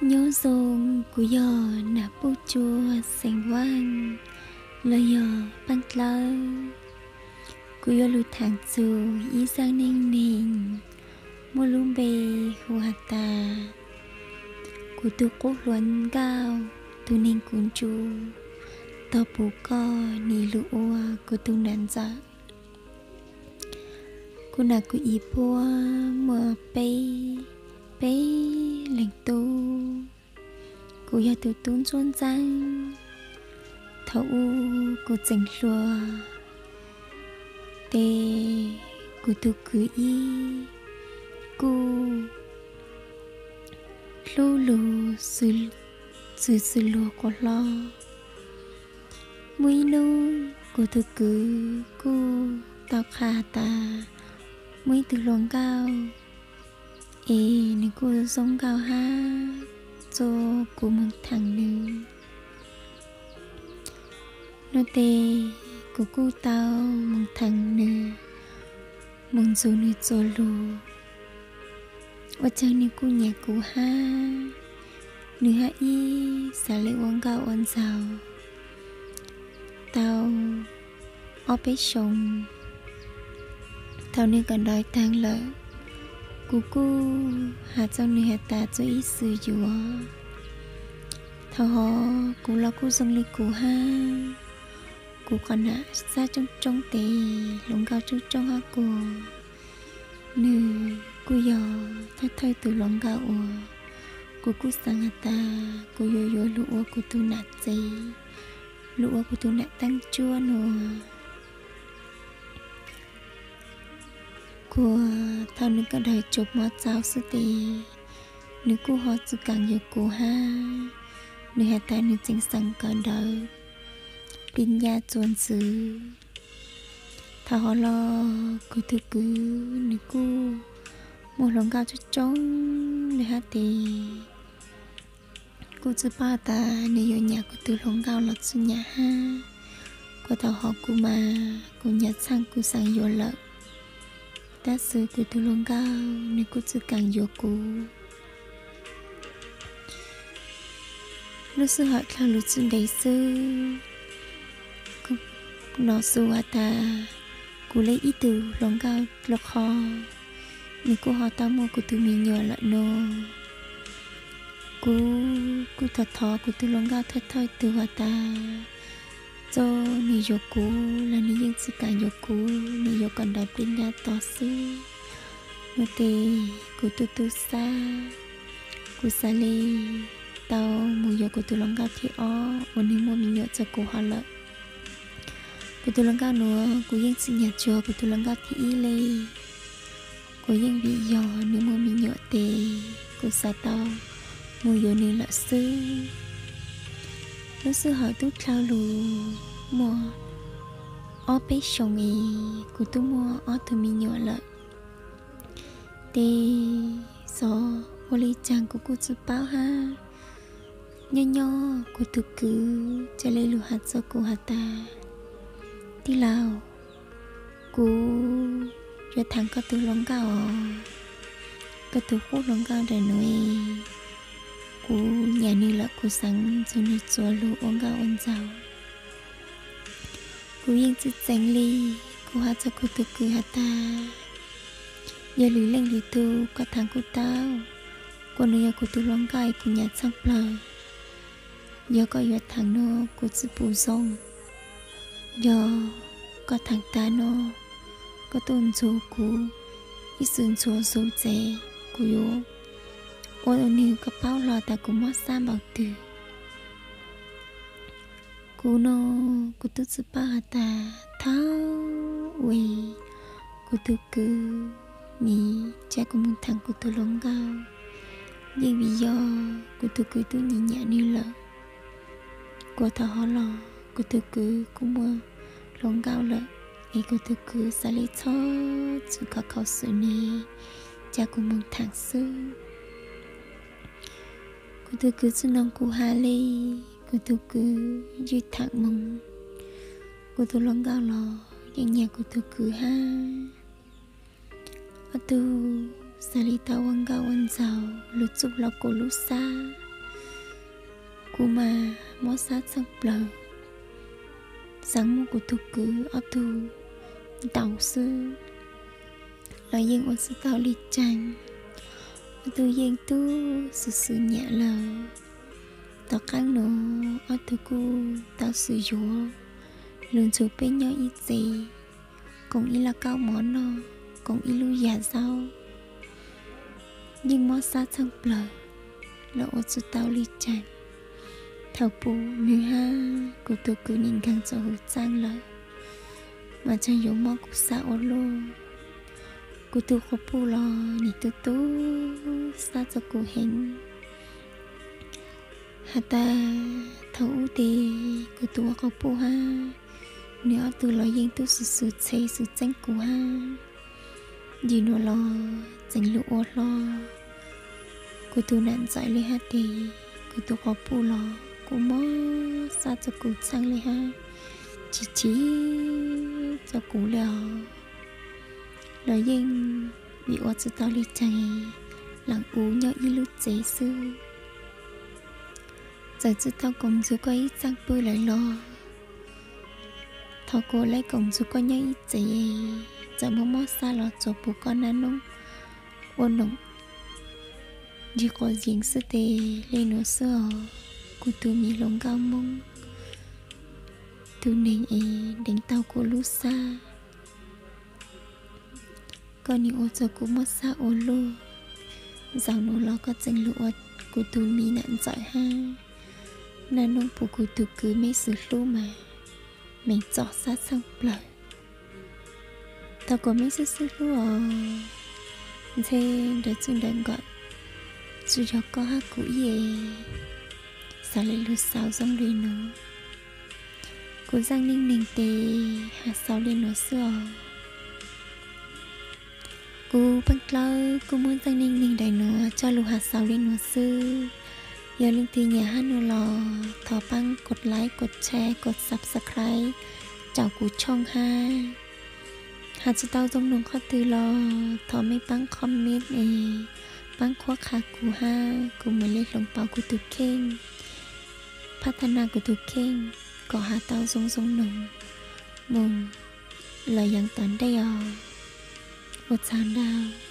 Nyob zoo, kuv yog Nam Puj Tsua xeem Vaaj los yog Paaj Dlawb. Kuv yuav lug thaam txug ib zaaj neej neeg muaj lub npe hu has tas kuv tug qub hluas nkauj, tug neeg kuv ntsug, tog puv koj nim lug ua kuv tug nam ntxawm. Kuv nam kuv ib puab muaj peb, peb leeg tub. Kuv yog tug tub ntsuab ntxeeb. Thaum ub kuv tseem hluas, tes kuv tug kwv ib kuj hlub lug xws, xws xws luag quas hlo. Muaj ib nub kuv tug kwv kuj tau qha tas muaj ib tug hluas nkauj es nwg kuj zoo nkauj hab txug kuv moog thaam nwg. Nua tes kuv kuj tau moog thaam nwg, moog ntxug nwg txuas lug. Ua caag nwg kuj nyam kuv hab, nwg hab ib xaav le ua nkauj ua ntxaug tau ob peb xyoo. Thaum nwg kawm ntav taag lawm, kuv kuj has rua nwg has tas txuas ib xwm yuav. Thaum hov kuv los kuj zoo le kuv hab, kuv qhov nam xab coob coob tes hluas nkauj coob coob hab kuas nwg kuj yog thawj thawj tug hluas nkauj uas kuv kuj xaav has tas kuv yuav yuav lug ua kuv tug nam txiv, lug ua kuv tug nam teeb tsuab nua. Kuas thaum nwg kawm ntav tsuas mov txaus xwb tes nwg kuj ho tsi kaam yuav kuv hab, nwg has tas nwg tseem xaav kawm ntav pis nyas txuas ntxiv. Thaum hov los kuv tug kwv nwg kuj muaj hluas nkauj coob coob le hab tes kuj tsi paub tas nwg yuav nyam kuv tug hluas nkauj los tsi nyam hab. Kuas thaum hov kuv mas kuv nyam txheej kuv xaav yuav lawm, tab sis kuv tug hluas nkauj nwg kuj tsi kaam yuav kuv. Lub sij hawm dlhau lug tsi ntev xwb, kuv nov xu has tas kuv le ib tug hluas nkauj lug qhov, nwg kuj ho tau muaj kuv tug me nyuam lawm nua. Kuv kuj thov thov kuv tug hluas nkauj thawj thawj tug has tas txuas nwg yuav kuv los nwg yeej tsi kaam yuav kuv, nwg yuav kawm ntav pis nyas tod xwb. Nua tes kuv tu tu xab, kuv xaav le tau moog yuav kuv tug hluas nkauj thib ob uas nwg muaj me nyuam rua kuv hov lawm. Kuv tug hluas nkauj nuav kuv yeej tsi nyam tsuag kuv tug hluas nkauj thib ib le. Kuv yeej vim yog nwg muaj me nyuam tes kuv xaav tau moog yuav nwg lawm xwb. Lub sij hawm tub dlhau lug muaj ob peb xyoos es kuv tub muaj ob tug me nyuam lawm. Tes xyov ua le caag kuv kuj tsi paub hab. Nyob nyob kuv tug kwv ca le lug has rua kuv has tas, tij laug, kuv yuav thaam koj tug hluas nkauj os. Koj tug qub hluas nkauj nraim nuav, kuv nyam nwg lawm kuv xaav ntxug nwg txuas lug ua nkauj ua ntxaug. Kuv yeej tsi txeev le, kuv has rua kuv tug kwv has tas, yog lwm leej lwm tug koj thaam kuj tau, kuas nwg yog kuv tug hluas nkauj es kuv nyam txheej plawg. Yog koj yuav thaam nuav kuv tsi pum zoo. Yog koj thaam taag nuav, koj tuaj ntxug kuv ib xwm ntxhuav zug tes kuv yuav ua nwg koj paub hlo tas kuv mob xab npaum twg. Kuv nuav kuv tub tsi paub has tas thaum ub kuv tug kwv nim ca kuv moog thaam kuv tug hluas nkauj, yeej vim yog kuv tug kwv tub nyam nyam nwg lawm. Kuas thaum hov los kuv tug kwv kuj muaj hluas nkauj lawm, es kuv tug kwv xaav le txhob txwm khov khaum xwm nwg ca kuv moog thaam xwb. Kuv tug kwv tsi noog kuv has le, kuv tug kwv ywj thaam moog. Kuv tug hluas nkauj los yeej nyam kuv tug kwv hab. Ob tug xaav le tau ua nkauj ua ntxaug lug txuj hlo kuv lub xab. Kuv mas mob sab txheej plaws, xav muab kuv tus kwv ob tug ntaus xwb los yeej ua tsis tau li caag. Ob tug yeej tub xwm xwm nyam lawm. Tom qaab nuav ob tug kuj tau xwm yuav lug nrug peb nyob ib tsev, koom ib lub kauj mov noj, koom ib lub yam zaub. Yeej mob sab txheej plaws los ua tsis tau li caag. Thaus puv nwg hab kuv tus kwv nim nkaag rua huv txaaj lawm, mas tseem yuav mob kuv sab ua luaj. Kuv tug quas puj los nim tu tu sab rua kuv heev. Has tas thaus ub tes kuv tus ua quas puj hab nwg ob tug los yeej tub xwm xwm txheej xwm txeeb kuv hab. Nim nuav los txeev lug ua hlo kuv tus nam ntxawm le hab tes kuv tus quas puj los kuj mob sab rua kuv txheej le hab, tsis chim rua kuv le os. Los yeej vim ua tsis tau li caag, leej ub nyob ib lub tsev xwb. Txawm tsi tau koom nrug koj ib txaaj pwj lawm los thov kuas lawv koom nrug koj nyob ib tsev, txawm mob mob sab los tsuas pum koj naj noob ua noom nrug quas yees xwb tes le nuav xwb os. Kuv tus miv hluas nkauj Moob, tus neeg es deev tau kuv lub sab, koj nim ua rua kuv mob sab ua luaj. Zaum nuav los koj txeev lug ua kuv tus miv nam ntxawm hab naj noob pum kuv tus kwv meb xwm hlub mas meem txom sab txheej plaws. Thov kuas meb xwb xwb hlub os. Ntshe nrawd txwj nrawd nkaum tsi yog koj hab kuv ib es xav le lug xaus zoo le nuav. Kuv txaj neej neeg tes has xaus le nuav xwb os. Kuv Peej Dlawb kuj muab txaj neej neeg daim nuav coj lug has xaus le nuav xwb. Yog leej twg nyiam hab nuav los thov paab kod like, kod share, kod subscribe caum kuv channel hab. Has tsi tau zoo noog qhov twg los thov mej paab comment es paab qhuab qha kuv hab kuv mam le hloov pauv kuv tus kheej, phab thab na kuv tus kheej kom has tau zoo zoo noog moog lug yaav tom ntej os. Ua tsaug ntau.